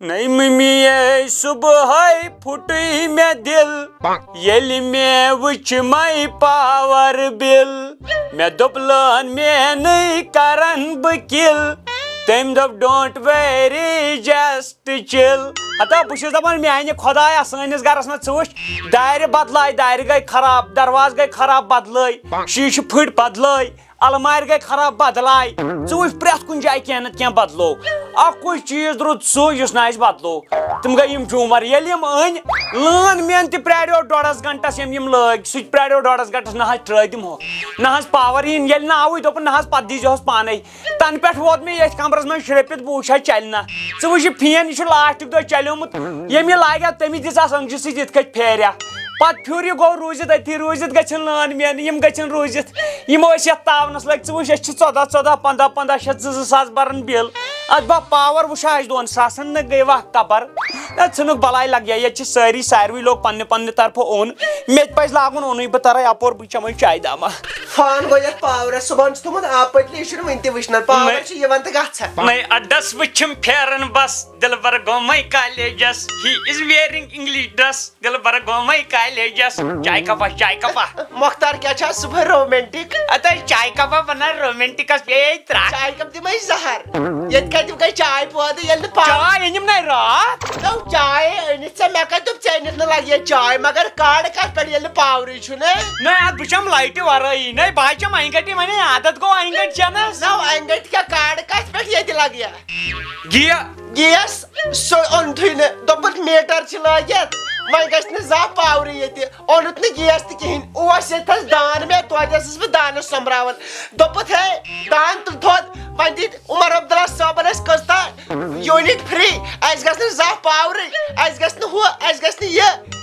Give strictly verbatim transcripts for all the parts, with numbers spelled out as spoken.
نٔیمہِ میے صبحٲے پھُٹُے مےٚ دِل، ییٚلہِ مےٚ وٕچھ my power bill۔ مےٚ دوٚپ لٲن میٲنۍ کرن بہٕ kill۔ تٔمۍ دوٚپ don't worry, just chill۔ ہتا بہٕ چھُس دپان میانہِ خۄدایا، سٲنِس گرس منٛز ژٕ وٕچھ، دارِ بدلایہِ، دارِ گٔے خراب، دروازٕ گٔے خراب، بدلٲے، شیٖشہٕ پھٔٹۍ، بدلٲے، المارِ گٔے خراب، بدلایہِ۔ ژٕ وٕچھ پرٛٮ۪تھ کُنہِ جایہِ کینٛہہ نتہٕ کینٛہہ بدلوو۔ اکُے چیٖز روٗد سُے یُس نہٕ اَسہِ بدلوو۔ تِم گٔے یِم جوٗمر۔ ییٚلہِ یِم أنۍ، لٲن مین تہِ پرٛاریو ڈۄڈس گنٹس، یِم یِم لٲگۍ، سُہ تہِ پرٛاریو ڈۄڈس گنٹس، نہ حظ ترٛٲے دِمہوکھ، نہ حظ پاور یِن۔ ییٚلہِ نہٕ آوُے، دوٚپُن نہ حظ، پتہٕ دیٖزِہوس پانے۔ تنہٕ پٮ۪ٹھ ووت مےٚ ییٚتھۍ کمرس منٛز شرٛپِتھ، بہٕ وٕچھِ ہا چلہِ نہ۔ ژٕ وٕچھ یہِ فین، یہِ چھُ لاسٹُک دۄہ چلیومُت۔ ییٚمۍ یہِ لاگہِ ہا، تٔمِس دِژ آس أنٛگجہِ سۭتۍ یِتھ کٔٹھۍ پھیرِ ہا۔ پتہٕ پھیُر یہِ گوٚو روٗزِتھ أتھی، روٗزِتھ گژھن لٲن مین، یِم گژھن روٗزِتھ۔ یِم ٲسۍ یتھ تاونس لٔگۍ، ژٕ وٕچھ، أسۍ چھِ ژۄدہ، ژۄدہ، پنٛداہ، پنٛداہ شیٚتھ، زٕ، زٕ ساس بران بِل۔ اتھ با پاور وٕچھ ہا اَسہِ دۄن ساسن نہٕ گٔے وق قبر۔ نہ ژھٕنُکھ بلاے لگہِ، ییٚتہِ چھِ سٲری، ساروٕے لوگ پننہِ پننہِ طرفہٕ اوٚن۔ مےٚ تہِ پزِ لاگُن اوٚنُے، بہٕ ترے اپور، بہٕ چمے چایہِ دامہ۔ فان گوٚو یتھ پاورس، صبحن چھُ تھوٚمُت آب پٔتلہٕ، یہِ چھُنہٕ وُنہِ تہِ وٕشنان۔ پاور نٔے۔ چھُ یِوان تہٕ گژھان۔ نٔے اڈس وٕچھِم پھیران بس، دلبر گوٚمے کالیجس۔ He is wearing English dress، دلبر گوٚمے کالیجس۔ چاے کپا، چاے کپا۔ مۄختار کیٛاہ چھا صُبحٲے رومینٹک؟ اتے چاے کپا بنان رومینٹکس پیٚیہِ ترٛٹھ۔ چاے کپ دِمے زہر۔ ییٚتہِ کتہِ گٔے چاے پٲدٕ ییٚلہِ نہٕ پاور؟ چاے أنِم نَے راتھ۔ نو چاے أنِتھ ژےٚ، مےٚ کتہِ دوٚپ ژےٚ أنِتھ نہٕ لگہِ ییٚتہِ چاے، مگر کاڈٕ کتھ پٮ۪ٹھ ییٚلہِ نہٕ پاورٕے چھُنہٕ؟ نہ، اتھ بہٕ چم لایٹہِ ورٲیی۔ نہ، بہٕ ہا چم انگٹی، وۄنۍ عادت گوٚو انگٹ چنس۔ نو انگٹ کیٛاہ، کاڈٕ کتھ پٮ۪ٹھ ییٚتہِ لگہِ؟ گیس۔ گیس سُہ اوٚنتھٕے نہٕ، دوٚپُتھ میٖٹر چھِ لٲگِتھ، وۄنۍ گژھِ نہٕ زانٛہہ پاورٕے ییٚتہِ۔ اوٚنُتھ نہٕ گیس تہِ کِہیٖنۍ، اوس ییٚتہِ تھَس دان مےٚ، توتہِ ٲسٕس بہٕ دانَس سۄمبراوان۔ دوٚپُتھ، ہے، دان تُل تھوٚد، وۄنۍ دِتۍ عمر عبداللہ صٲبن اَسہِ قٕسطا یوٗنِٹ فِرٛی، اَسہِ گژھِ نہٕ زانٛہہ پاورٕے، اَسہِ گژھِ نہٕ ہُہ، اَسہِ گژھِ نہٕ یہِ۔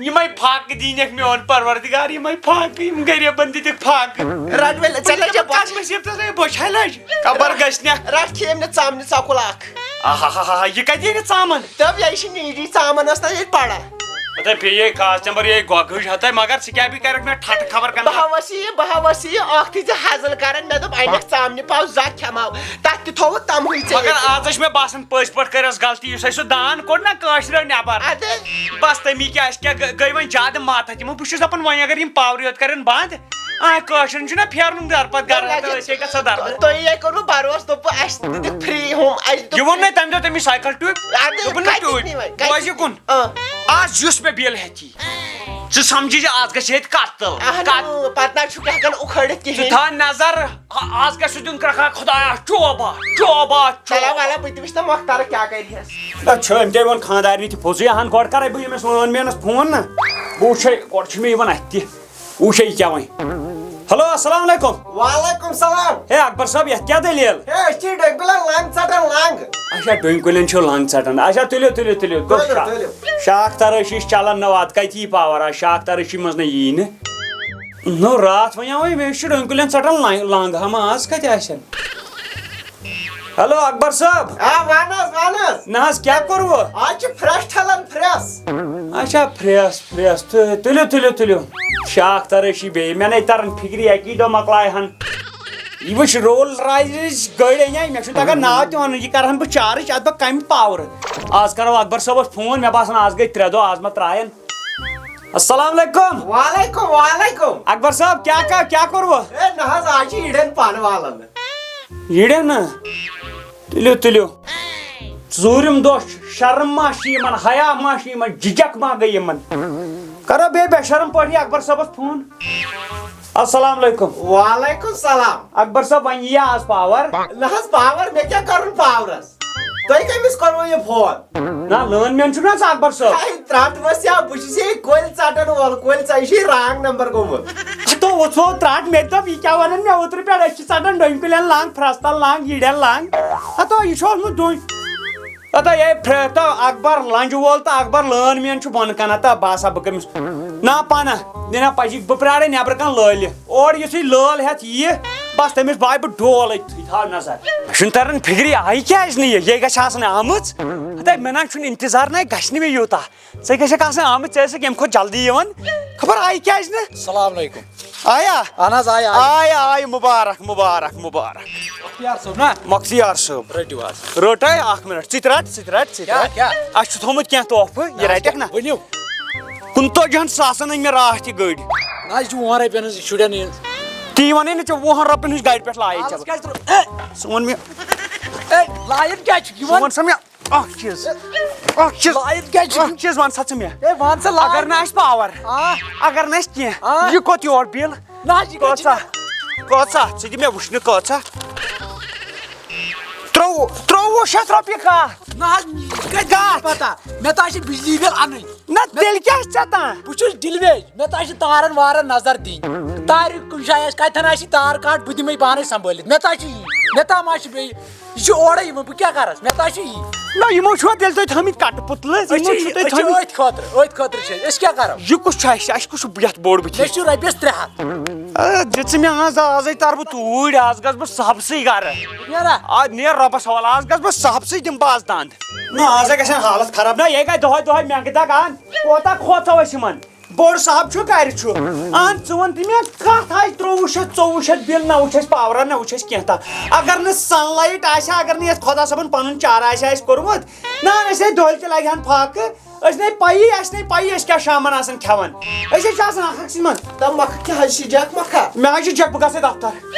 یِمے فاقہٕ دِنکھ میون پروردگار، یِمے فاقہٕ، یِم غریٖبن دِتِکھ فاقہٕ۔ رٹ وۄنۍ، ژےٚ بہٕ لَگہِ دَپہٕ بۄچھِ۔ کَتھ مُصیبتس لَگہِ بۄچھِ ہا لَجہِ؟ خبر گژھِ نہ۔ رٹ کھیٚیِم نہٕ ژامنہِ ژۄکُل اکھ۔ آہاہاہاہا، یہِ کَتہِ یِیہِ نہٕ ژامن؟ دَپ، یہِ چھِ نیٖجی ژامن ٲس نہ ییٚتہِ پَڑا۔ ہتے بیٚیہِ یے خاص نمبر یے گۄگٕج ہتے، مگر ژٕ کیٛاہ بیٚیہِ کَرَکھ مےٚ ٹھٹہٕ خبر کَنہٕ؟ بہٕ ہا وَسی یہِ، بہٕ ہا وَسی یہِ، اَکھ تھٕے ژٕ حَزٕل کَران، مےٚ دوٚپ اَنٮ۪کھ ژامنہِ پاو زٕ اَکھ کھٮ۪مہٕ ہاو، تَتھ تہِ تھوٚوُتھ تَمہٕے ژےٚ مگر ییٚتہِ۔ آز چھِ مےٚ باسان پٔزۍ پٲٹھۍ کٔر اَسہِ غلطی، یُس اَسہِ سُہ دان کوٚڑ نا کٲشریو نٮ۪بر۔ اَدٕ؟ بس تَمی کیٛاہ، اَسہِ کیٛاہ گٔ-، گٔے وۄنۍ زیادٕ ماتھا تِمو، بہٕ چھُس دَپان وۄنۍ اگر یِم پاورٕے یوت کَرن بنٛد، آ، کٲشرٮ۪ن چھُنہ پھیرنُک در پتہٕ گرٕ، وۄنۍ تہٕ أسۍ ہے گژھو دربہٕ۔ تۄہہِ یے کوٚروٕ بروسہٕ، دوٚپوٕ، اَسہِ دِتِکھ free ہُم، اَسہِ دیُت یہِ ووٚن free۔ نَے تَمہِ دۄہ تٔمِس سایکل ٹیوٗب۔ اَدٕ دوٚپُن نہ کَتہِ ٹیوٗب، نِوَے؟ کَتہِ بوزِ یہِ کُن۔ آ۔ آز یُس مےٚ بِل ہیٚکہِ، ژٕ سمجھی زِ آز گژھِ ییٚتہِ قتل۔ اَہَن، قتل۔ اۭں، پَتہٕ نہ چھُکھ ہٮ۪کان اُکھٲڑِتھ ژٕ کِہیٖنۍ۔ تھاو نظر، آ-، آز گژھِ دیُن کرٛکھا خۄدایا، چوبا، چوبا، چلو، چوبا۔ وَلہٕ، بہٕ تہِ وٕچھِ نہ مۄختارَس کیٛاہ کَرِ ہٮ۪س۔ نہ، چھٲنۍ تٔمۍ ووٚن خانٛدارنہِ تہِ پوٚزُے، اَہَن، گۄڈٕ کَرَے بہٕ ییٚمِس وٲن مینَس فون نہ۔ بہٕ وٕچھَے، گۄڈٕ چھُ مےٚ یِوان اَتھِ تہِ۔ وٕچھے یہِ کیٛاہ وۄنۍ۔ ہیلو، السلام علیکم۔ وعلیکم سلام۔ ہے اکبر صٲب، یتھ کیٛاہ دٔلیٖل؟ ہے، أسۍ چھِ ڈوٗنۍ کُلٮ۪ن لنٛگ ژٹان، لنٛگ۔ اچھا، ڈوٗنۍ کُلٮ۪ن چھِو لنٛگ ژٹان۔ اچھا، تُلِو، تُلِو، تُلِو۔ گوٚو تُلِو، شا-، تُلِو۔ شاخ ترٲشی چھِ چلان نٔو، اتھ کتہِ یی پاور؟ آ، شاخ ترٲشی منٛز نہ یی نہٕ۔ نو، راتھ وۄنۍ آوے، مےٚ چھِ ڈوٗنۍ کُلٮ۪ن ژٹان لنٛگ، لنٛگ ہما آز کتہِ آسن؟ ہیلو، اکبر صٲب۔ آ، وَن حظ، وَن حظ۔ نہ حظ، کیٛاہ کوٚروٕ؟ آز چھِ fresh ٹھلان، fresh۔ اچھا، fresh، fresh۔ تُ-، تُلِو، تُلِو، تُلِو۔ شاخ ترٲشی بیٚیہِ۔ مےٚ نے تران فِکرِ، اَکی دۄہ مۄکلایہِ ہن۔ یہِ وٕچھ، Rolls Royce گٲڑۍ اَنے، مےٚ چھُنہٕ تَگان ناو تہِ وَنُن، یہِ کَرٕ ہن بہٕ charge، اَتھ بہٕ کَمہِ پاورٕ؟ آز کَرو اکبر صٲبَس فون، مےٚ باسان، آز گٔے ترٛےٚ دۄہ، آز ما ترٛایَن۔ السلام علیکم۔ وعلیکم، وعلیکم۔ اکبر صٲب، کیٛاہ کا-، کیٛاہ کوٚروٕ؟ ہے، نہ حظ، آز چھِ یِڑٮ۪ن پانہٕ والان۔ یِڑٮ۪ن نا؟ تُلِو، تُلِو۔ ژوٗرِم دۄہ چھُ، شرم ما چھِ یِمن، حیا ما چھِ یِمن، جِجک ما گٔے یِمن؟ کرو بیٚیہِ بے شرم پٲٹھی اکبر صٲبس فون۔ السلام علیکم۔ وعلیکم سلام۔ اکبر صٲب، وۄنۍ یِیا آز پاور؟ نہ حظ، پاور، مےٚ کیٛاہ کرُن پاورس؟ تۄہہِ کٔمِس کوٚروٕ یہِ فون؟ نہ، لٲن مین چھُ نہ ژٕ اکبر صٲب؟ ہے، ترٛٹھ ؤسۍ یا، بہٕ چھُس یہِ کُلۍ ژٹن وول، کُلۍ ژ-، یہِ چھُے wrong number گوٚمُت۔ ہتو، وۄژھو ترٛٹھ، مےٚ تہِ دوٚپ، یہِ کیٛاہ ونان مےٚ اوترٕ پٮ۪ٹھ، أسۍ چھِ ژٹان ڈوٗنۍ کُلٮ۪ن لنٛگ، پھرستن لنٛگ، یِڑٮ۪ن لنٛگ۔ ہتو، یہِ چھُ اوسمُت ڈوٗنۍ۔ ہتو، یے پھرِ-، تو اکبر لنٛجہِ وول تہٕ اکبر لٲن مین چھُ بۄنہٕ کنہ، تہٕ بہٕ ہسا بہٕ کٔمِس؟ نہ پنہ، نہ پزی، بہٕ پرارے نٮ۪برٕ کنہِ لٲلہِ۔ اورٕ یُتھُے لٲل ہٮ۪تھ یِیہِ، بس تٔمِس بایہِ بہٕ ڈول أتھٕے، تھاو نظر۔ مےٚ چھُنہٕ تران فِکرِ، آیہِ کیٛازِ نہٕ یہِ؟ یہِ گژھِ آسٕنۍ آمٕژ۔ ہتے، مےٚ نہ چھُنہٕ انتظار، نہ گژھِ نہٕ مےٚ یوٗتاہ۔ ژٕ گژھکھ آسٕنۍ آمٕژ، ژےٚ ٲسٕکھ ییٚمہِ کھۄتہٕ جلدی یِوان۔ خبر آیہِ کیٛازِ نہٕ؟ السلام علیکم۔ آیا؟ اہن حظ، آیا، آیا۔ آیا، آیا، مبارک، مبارک، مبارک۔ مختیار صٲب نا؟ مختیار صٲب۔ رٔٹِو حظ۔ رٔٹ، ہے، اکھ منٹ، ژٕ تہِ رٹ، ژٕ تہِ رٹ، ژٕ تہِ کیٛاہ، رٹ۔ کیٛاہ؟ اَسہِ چھُ تھوٚمُت کینٛہہ تحفہٕ، یہِ رٹکھ نا؟ ؤنِو۔ کُنتٲجِہن ساسن أنۍ مےٚ راتھ یہِ گٔرۍ۔ نہ، یہِ چھُ وُہن رۄپین ہٕنٛز، یہِ شُرٮ۪ن ہٕنٛز۔ تی وَنے نہٕ ژےٚ، وُہن رۄپین ہٕنٛز گاڑِ پٮ۪ٹھ لایے ژےٚ۔ کیٛازِ ترٛٲو؟ اے! ژٕ وَن مےٚ۔ اے، لایِن کیٛاہ چھُ ژٕ یِوان؟ وَن سا مےٚ۔ اکھ چیٖز، اکھ چیٖز، لایِن کیٛاہ چھِ؟ اکھ چیٖز وَن سا ژٕ مےٚ۔ ہے، وَن سا لایِن۔ اگر نہٕ آسہِ پاور، آ۔ اگر نہٕ آسہِ کینٛہہ، آ۔ یہِ کوٚت یور بِل؟ نہ حظ، یہِ کٔژاہ؟ کٔژاہ؟ ژٕ دِ مےٚ وٕچھنہٕ کۭژاہ۔ ترٛۆوُہ، ترٛۆوُہ شیٚتھ رۄپیہِ کَتھ؟ نہ حظ، یہِ کَتہِ کَتھ؟ پَتہ؟ مےٚ تہِ حظ چھِ بِجلی بِل اَنٕنۍ۔ نہ، تیٚلہِ کیٛاہ چھِ ژےٚ تام؟ بہٕ چھُس ڈِلویج، مےٚ تہِ حظ چھِ تارَن وارَن نظر دِنۍ۔ تارِ کُنہِ جایہِ آسہِ، کَتٮ۪ن آسہِ یہِ تار کَٹ، بہٕ دِمَے پانَے سنبھٲلِتھ۔ مےٚ تہِ حظ چھِ یی، مےٚ تام حظ چھِ بیٚیہِ۔ یہِ چھُ اورَے یِوان، بہٕ کیٛاہ کَرَس؟ مےٚ تہِ حظ چھِ یی۔ نہ، یِمو چھُوا تیٚلہِ تۄہہِ تھٲمٕتۍ کَٹہٕ پُتلہٕ؟ أسۍ یِمو چھِ، چھُو تۄہہِ أسۍ چھِ تھٲمٕتۍ۔ أتھۍ خٲطرٕ، أتھۍ خٲطرٕ چھِ أسۍ۔ أسۍ کیٛاہ کَرو؟ یہِ کُس چھُ اَسہِ؟ اَسہِ کُس چھُ یَتھ بوٚڑ بٕتھِ؟ مےٚ چھُ رۄپیَس ترٛےٚ ہَتھ۔ آ، دِژٕ مےٚ آز، آزَے تَرٕ بہٕ توٗرۍ، آز گژھٕ بہٕ صاحبسٕے گَرٕ۔ نیرا۔ آ، نیر رۄبَس حوالہٕ، آز گژھٕ بہٕ صاحبسٕے، دِمہٕ بہٕ آز دَنٛد۔ نہ، آز ہا گژھن حالت خراب۔ نہ، یہِ گٔے دۄہَے دۄہَے مٮ۪نٛگہٕ دَگ اَن۔ کوتاہ کھوژو أسۍ یِمَن؟ بوٚڑ صاحب چھُ گرِ چھُ۔ اہن، ژٕ وَن تہٕ مےٚ کَتھ آیہِ ترٛۆوُہ شیٚتھ، ژۆوُہ شیٚتھ بِل، نہ وٕچھ اَسہِ پاورا، نہ وٕچھ اَسہِ کینٛہہ تہٕ۔ اگر نہٕ سن لایٹ آسہِ ہا، اگر نہٕ یَتھ خۄدا صٲبَن پَنُن چارٕ آسہِ ہا اَسہِ کوٚرمُت، نہ، أسۍ ہے دۄہلہِ تہِ لَگہِ ہَن فاقہٕ۔ أسۍ نَے پَیی، اَسہِ نَے پَیی أسۍ کیٛاہ شامَن آسان کھٮ۪وان۔ أسۍ ہے چھِ آسان اَکھ اَکھ سۭتۍ منٛز۔ تہٕ مۄکھٕ کیٛاہ حظ چھِ جَکھ مۄکھا؟ مےٚ حظ چھِ جَکھ، بہٕ گژھٕ دفتر۔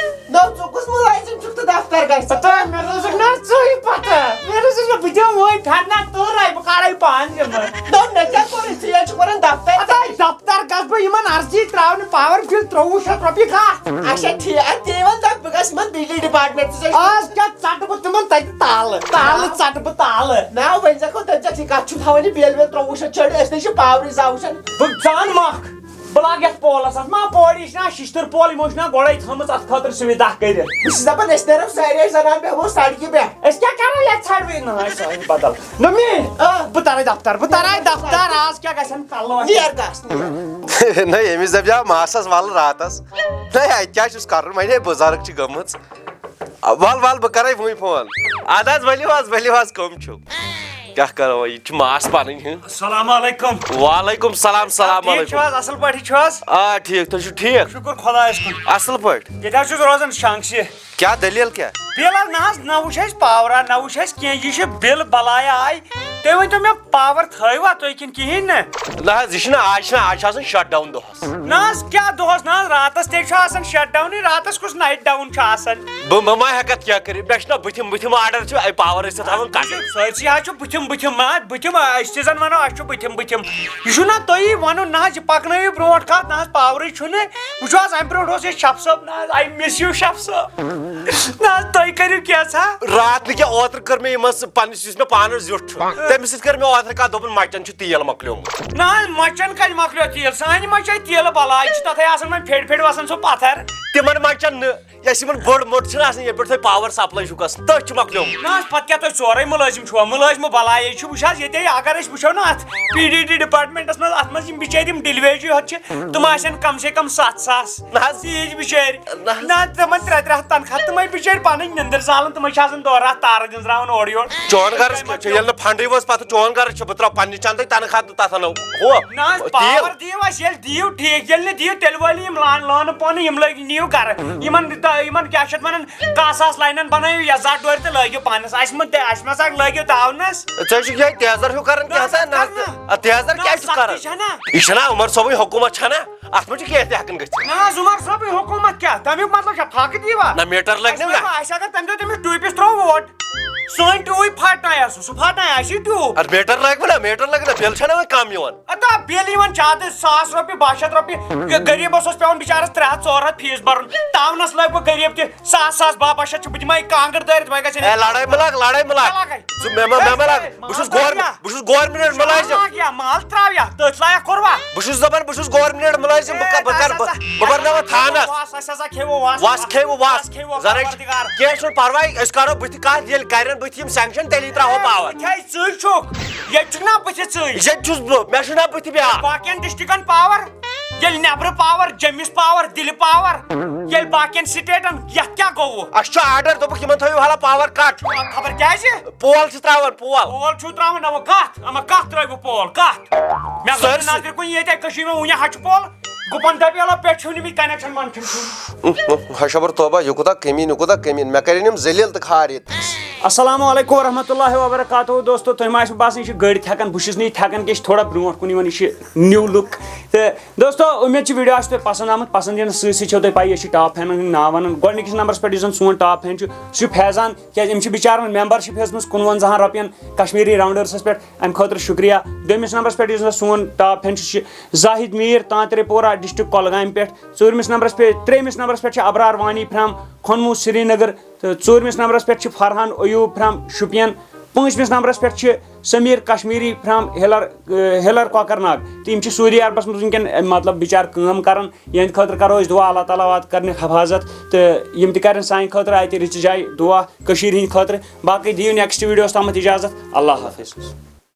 نو، ژٕ کُس مُلٲزِم چھُکھ تہٕ دفتر گژھِ؟ پتہ، مےٚ روزُکھ نہ ژٕے پتہ۔ مےٚ روزُکھ نہ، بہٕ دِمہٕ وۄنۍ پھرنہ تورے، بہٕ کڑے پانہٕ یِمہٕ۔ نو، مےٚ کیٛاہ کوٚرُے؟ ژٕ ییٚلہِ چھُکھ ونان دفتر۔ پتہ، دفتر گژھٕ بہٕ یِمن عرضی تراونہِ، پاور بِل ترٛۆوُہ شیٚتھ رۄپیہِ کتھ؟ اچھا، ٹھیٖک۔ اَدٕ تی وَن تہٕ بہٕ گژھٕ یِمن بجلی ڈپارٹمنٹ، ژٕ چھَکھ آز کیٛاہ ژٹہٕ بہٕ تِمن تتہِ تالہٕ؟ تالہٕ ژٹہٕ بہٕ تالہٕ۔ نہ، وۄنۍ ژےٚ کوٚت تَتہِ ژےٚ ٹھیٖک؟ کتھ چھُ تھاوان یہِ بِل وِل ترٛۆوُہ شیٚتھ چھٔڑِتھ؟ أسۍ نے چھِ پاورٕے زانٛہہ وٕچھان۔ بہٕ زانہٕ مۄکھ۔ بہٕ لاگہٕ یتھ پولس اتھ۔ ما پوڑی چھنا ششتٕر پول، یِمو چھنا گۄڈے تھٲمٕژ اتھ خٲطرٕ سُوِدھا کٔرِتھ۔ بہٕ چھُس دپان، أسۍ نیرو سارے زنان، بیٚہمو سڑکہِ پٮ۪ٹھ۔ أسۍ کیٛاہ کرو یتھ ژھانڈوٕے؟ نہ، أسۍ ژھانڈو بدل۔ نہ مے، آ۔ بہٕ ترے دفتر، بہٕ ترے دفتر۔ آز کیٛاہ گژھن کلہٕ وَسٕنۍ؟ نیر گژھ، نیر۔ نہ، ییٚمِس دپہِ ہا ماسس ولہٕ راتس۔ نہ، اتہِ کیٛاہ چھُس کرُن؟ وۄنۍ ہے بُزرگ چھِ گٔمٕژ۔ ول ول، بہٕ کرے وُنۍ فون۔ ادٕ حظ، ؤلِو حظ، ؤلِو حظ، کٕم چھِو؟ کیٛاہ کرو وۄنۍ؟ یہِ چھِ ماس پنٕنۍ ہِن۔ السلام علیکم۔ وعلیکم السلام، السلام ٹھیٖک چھِو علیکم۔ حظ؟ اصل پٲٹھۍ چھِو حظ؟ آ، ٹھیٖک، تُہۍ چھِو ٹھیٖک؟ شُکر خۄدایس کُن۔ اصل پٲٹھۍ۔ ییٚتہِ حظ چھُس روزان شنٛگسہِ۔ کیٛاہ دٔلیٖل کیٛاہ؟ بِل حظ نہ حظ، نہ وٕچھ اَسہِ پاورا، نہ وٕچھ اَسہِ کینٛہہ۔ یہِ چھِ بِل بلایا آے۔ تُہۍ ؤنۍ تو مےٚ، پاور تھٲیوا تُہۍ کِنہٕ کِہیٖنۍ نہٕ؟ نہ حظ، یہِ چھُنہٕ، آز چھِنہٕ، آز چھِ آسان شٹ ڈاوُن دۄہس۔ نہ حظ، کیٛاہ دۄہس؟ نہ حظ، راتس تہِ چھُ آسان شٹ ڈاونٕے، راتس کُس نایٹ ڈاوُن چھُ آسان؟ بہٕ، بہٕ ما ہٮ۪کہٕ اَتھ کینٛہہ کٔرِتھ؟ مےٚ چھُنہ بٕتھِم بٕتھِم آرڈر چھُ، اَمہِ پاورٕ سۭتۍ تھاوان کَتھ۔ سٲرسٕے حظ چھُ بٕتھِم بٕتھِم، ما بٕتھِم، أسۍ تہِ زَن وَنو اَسہِ چھُ بٕتھِم بٕتھِم۔ یہِ چھُنہ تُہی وَنُن، نہ حظ، یہِ پَکنٲیِو برونٛٹھ کَتھ، نہ حظ پاورٕے چھُنہٕ۔ وٕچھِو حظ، اَمہِ برونٛٹھ اوس ییٚتہِ شَف صٲب، نہ حظ، I miss you شَف صٲب۔ نہ حظ، تُہۍ کٔرِو کینٛژھا۔ راتھ نہٕ کینٛہہ، اوترٕ کٔر مےٚ یِمَن سۭتۍ پنٛنِس، یُس مےٚ پانَس زیُٹھ چھُ، تٔمِس سۭتۍ کٔر مےٚ اوترٕ کَتھ، دوٚپُن مَچَن چھُ تیل مۄکلیومُت۔ نہ حظ، مَچَن کَتہِ مۄکلیو تیل؟ سانہِ مَچہِ آے تیلہٕ بَلاے، چھِ تَتھَے آسان وۄنۍ پھیٚڑۍ پھیٚڑۍ وَسان سُہ پَتھَر۔ تِمَن مَچَن نہٕ، یۄس یِمَن بٔڑ مٔٹ چھِنہ آسان، ییٚتہِ پٮ۪ٹھ تۄہہِ پاوَر سَپلاے چھُو گژھان، تٔتھۍ چھُ مۄکلیومُت۔ نہ حظ، پَتہٕ کیٛاہ تُہۍ ژورَے مُلٲزِم چھُوا؟ مُلٲزِمہٕ بَلایے چھُ۔ وٕچھ حظ، ییٚتے اگر أسۍ وٕچھو نہ اَتھ پی ڈی ڈی ڈِپارٹمٮ۪نٛٹَس منٛز، اَتھ منٛز یِم بِچٲرۍ یِم ڈِلویجی یوت چھِ، تِم آسن کم سے کم ستھ ساس۔ نہ حظ۔ تیٖتۍ بِچٲرۍ۔ نہ حظ۔ نہ، تِمن ترٛےٚ ترٛےٚ ہتھ تنخواہ، تِمے بِچٲرۍ پنٕنۍ نِندٕر زالان، تِمے چھِ آسان دۄہ راتھ تارٕ گٔنزراوان اورٕ یورٕ۔ چون غرض کیٛاہ چھُ؟ ییٚلہِ نہٕ فنڈٕے وٲژ، پتہٕ چون غرض چھُ، بہٕ ترٛاوٕ پننہِ چندٕے تنخواہ تہٕ تتھ انو ہُہ نہ حظ، تیٖل۔ پاور دِیِو اَسہِ، ییٚلہِ دِیِو ٹھیٖک، ییٚلہِ نہٕ دِیِو تیٚلہِ وٲلِو یِم لان-، لٲنہٕ پانہٕ، یِم لٲگۍ نِیِو گرٕ۔ یِمن، یِمن کیٛاہ چھِ اتھ ونان، کاہ ساس لاینن بنٲیِو یا زٕ ڈورِ تہٕ لٲگِو پانس۔ اَسہِ مہ تہِ، اَسہِ مہ سا لٲگِو تاونس۔ ژٕ چھُکھ یِہوٚے تیزر ہیوٗ کران کینٛہہ سا؟ نہ، نہ، نہ، تیزر نہ، کیٛازِ چھُکھ سختی کران؟ چھےٚ نہ۔ یہِ چھَنا عمر صٲبٕنۍ حکوٗمت چھَنا؟ اَتھ منٛز چھُ کینٛہہ تہِ ہٮ۪کان گٔژھِتھ۔ نہ حظ، عمر صٲبٕنۍ حکوٗمت کیٛاہ؟ تَمیُک مطلب چھا فاقہٕ دیٖوا؟ نہ، میٖٹر لَگہِ اَسہِ نہ مےٚ۔ وَنو، اَسہِ اگر تَمہِ دۄہ تٔمِس ٹیوٗبِس ترٛوو ووٹ، سٲنۍ ٹیوٗب پھاٹنایہِ سُہ، سُہ پھاٹنایہِ اَسہِ یہِ ٹیوٗب۔ اَدٕ میٖٹر لَگہِ وۄنۍ نہ، میٖٹر لَگہِ نہ، بِل چھَنہ وۄنۍ کَم یِوان۔ اَدٕ آ، بِل یِوان زیادٕ، ساس رۄپیہِ، باہ شیٚتھ رۄپیہِ۔ غ-، غریٖبَس اوس پٮ۪وان بِچارَس ترٛےٚ ہَتھ، ژور ہَتھ فیٖس بَرُن۔ تاونَس لَگہِ وۄنۍ غریٖب تہِ ساس، ساس، باہ، باہ شیٚتھ چھُ، بہٕ دِمہٕ ہا یہِ کانٛگٕر دٲرِتھ، وۄنۍ گژھِ ہے، لڑٲے مہ لاگ، لڑٲے مہ لاگ۔ کیٛاہ لاگے؟ ژٕ مےٚ مہ، مےٚ مہ لاگ۔ بہٕ چھُس گورمٮ۪نٛٹ، بہٕ چھُس گورمٮ۪نٛٹ مُلٲزِم۔ مال یا مال ترٛاو یا، تٔتھۍ لایق کوٚروا؟ بہٕ چھُس دَپان، بہٕ چھُس گورمٮ۪نٛٹ مُلٲزِم، بہٕ ہے، کَرٕ، بہٕ کَرٕ، بہٕ، بہٕ بَرناوَن تھانَس۔ واس، اَسہِ ہسا کھیٚوو واس۔ واس کھیٚوو، واس۔ واس کھیٚوو، زَرٕج، پروردگار۔ کینٛہہ چھُنہٕ پَرواے، أسۍ کَرو بٕتھِ کَتھ، ییٚلہِ کَرن بٕتھِ یِم sanction، تیٚلی ترٛاوو ہے، power۔ بٕتھِ ہے ژٕے چھُکھ، ییٚتہِ چھُکھ نا بٕتھِ ژٕے۔ ییٚتہِ چھُس بہٕ، مےٚ چھُنہ بٕتھِ بیٛاکھ۔ باقین ڈسٹرکن power، ییٚلہِ نیبرٕ power، جٔمِس power، دِلہِ power، ییٚلہِ باقین سٹیٹن، یتھ کیٛاہ گوٚوٕ؟ اَسہِ چھُ order، دوٚپُکھ یِمن تھٲیِو ہلا power cut۔ خبر کیٛازِ؟ پول چھِ ترٛاوان، پول۔ پول چھُو ترٛاوان، اما کتھ، اما کتھ ترٛٲوِو پول، کتھ؟ مےٚ گوٚو سٲرسٕے۔ نظرِ کُن ییٚتہِ کٔشیٖرِ منٛز وُنہِ ہا چھُ پول۔ گُپن دپہِ یلو پٮ۪ٹھ چھُنہٕ یِمٕے connection وَنکھن چھُنہٕ۔ ہشبر توبہ، یہِ کوٗتاہ کٔمیٖن، یہِ کوٗتاہ کٔمیٖن، مےٚ کَرن یِم ذٔلیٖل تہٕ خار ییٚتہِ۔ السلام علیکم ورحمۃ اللہ وبرکاتہ۔ دوستو، تۄہہِ ما آسِوٕ باسان یہِ چھِ گٔرۍ تھٮ۪کان؟ بہٕ چھُس نہٕ یہِ تھٮ۪کان کینٛہہ، یہِ چھِ تھوڑا برونٛٹھ کُن یِوان، یہِ چھِ new look۔ تہٕ دوستو، اُمید چھِ video آسہِ تۄہہِ پسنٛد آمُت۔ پسنٛد یِنہٕ سۭتۍ سۭتۍ چھو تۄہہِ پَیی أسۍ چھِ top fan ہٕنٛدۍ ناو وَنان۔ گۄڈٕنِکِس نمبرَس پٮ۪ٹھ یُس زَن سون top fan چھُ، سُہ چھُ فیضان، کیٛازِ أمۍ چھِ بِچارَن membership ہیٚژمٕژ کُنوَنزاہَن رۄپیَن کشمیٖری Rounders پٮ۪ٹھ، اَمہِ خٲطرٕ شُکریہ۔ دوٚیمِس نمبرَس پٮ۪ٹھ یُس زَن سون top fan چھُ، سُہ چھُ زاہد میٖر، تانترے پورہ، district کۄلگامہِ پٮ۪ٹھ۔ ژوٗرمِس نمبرَس پٮ۪ٹھ، ترٛیٚیمِس نمبرَس پٮ۪ٹھ چھِ ابرار وانی from کھۄنموٗ سرینگر۔ تہٕ ژوٗرمِس نمبرَس پٮ۪ٹھ چھِ فرحان ایوٗب from شُپین۔ پٲنٛژمِس نمبرَس پٮ۪ٹھ چھِ سمیٖر کشمیٖری from ہِلر، اہ، ہِلر کۄکرناگ۔ تہٕ یِم چھِ سعودی عربَس منٛز وٕنکٮ۪ن، اہ، مطلب بِچار کٲم کران۔ یِہِنٛدِ خٲطرٕ کرو أسۍ دُعا، اللہ تعالیٰ وات کرنہِ حفاظت۔ تہٕ یِم تہِ کرن سانہِ خٲطرٕ اَتہِ رٕژِ جایہِ دُعا کٔشیٖرِ ہِنٛدِ خٲطرٕ۔ باقٕے دِیِو next videoس تامَتھ اِجازت۔ اللہ حافظ۔